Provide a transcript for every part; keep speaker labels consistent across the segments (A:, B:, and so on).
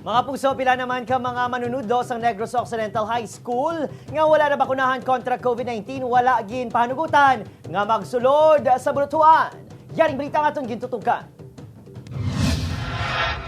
A: Mga puso, pila naman ka mga manunudlo sa Negros Occidental High School nga wala na bakunahan kontra COVID-19, wala gin pahanugutan nga magsulod sa bulutuan. Yaring balita nga aton gintutukan.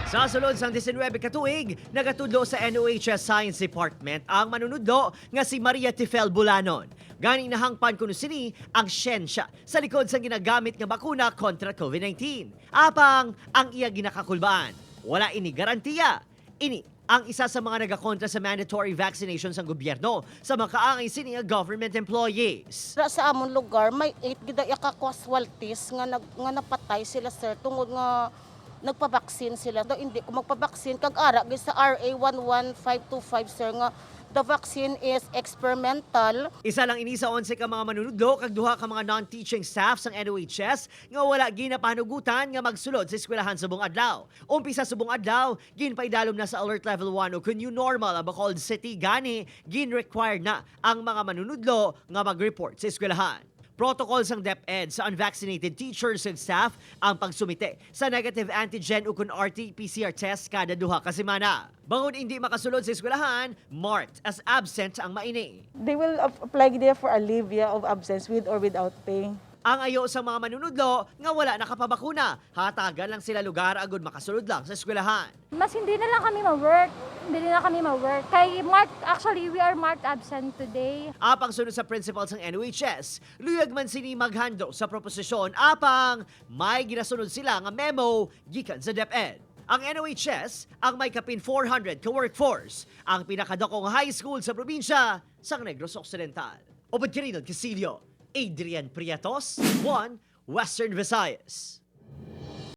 A: Sa sulod sang 19 ka tuig, nagatudlo sa NOHS Science Department ang manunudlo nga si Maria Tifel Bulanon. Gani nahangpan kuno sini ang siyensya sa likod sa ginagamit nga bakuna kontra COVID-19. Apang ang iya ginakakulbaan, wala ini garantiya. Ini ang isa sa mga nagakontra sa mandatory vaccination sa gobyerno sa makaangay sini nga government employees.
B: Sa amon lugar may 8 gid ka casualties nga napatay sila, sir, tungod nga nagpabaksin sila. Daw hindi ko magpabaksin kag ara gid sa RA 11525, sir, nga the vaccine is experimental.
A: Isa lang ini sa 11 ka mga manunudlo kag duha ka mga non-teaching staff sang NOHS nga wala ginapanugutan nga magsulod sa eskwelahan subong adlaw. Umpisa subong adlaw, ginpaidalom na sa alert level 1 o kun new normal ang Bacolod City, gani gin-require na ang mga manunudlo nga mag-report sa eskwelahan. Protocol sang DepEd sa unvaccinated teachers and staff ang pagsumite sa negative antigen o kun RT-PCR test kada 2 ka semana. Bangod hindi makasulod sa eskwelahan, marked as absent ang maini.
C: They will apply there for a leave, yeah, of absence with or without pay.
A: Ang ayo sa mga manunudlo nga wala nakapabakuna, hatagan lang sila lugar agud makasulod lang sa eskwelahan.
D: Mas hindi na lang kami ma-work. Hindi na kami ma-work. Kay mark, actually, we are marked absent today.
A: Apang sunod sa principal sang NOHS, luyag man sini maghando sa proposisyon apang may ginasunod sila nga memo gikan sa DepEd. Ang NOHS ang may kapin 400 ka workforce, ang pinakadakong high school sa probinsya sa Negros Occidental. Upod Quirino Casilio, Adrian Prietos, 1 Western Visayas.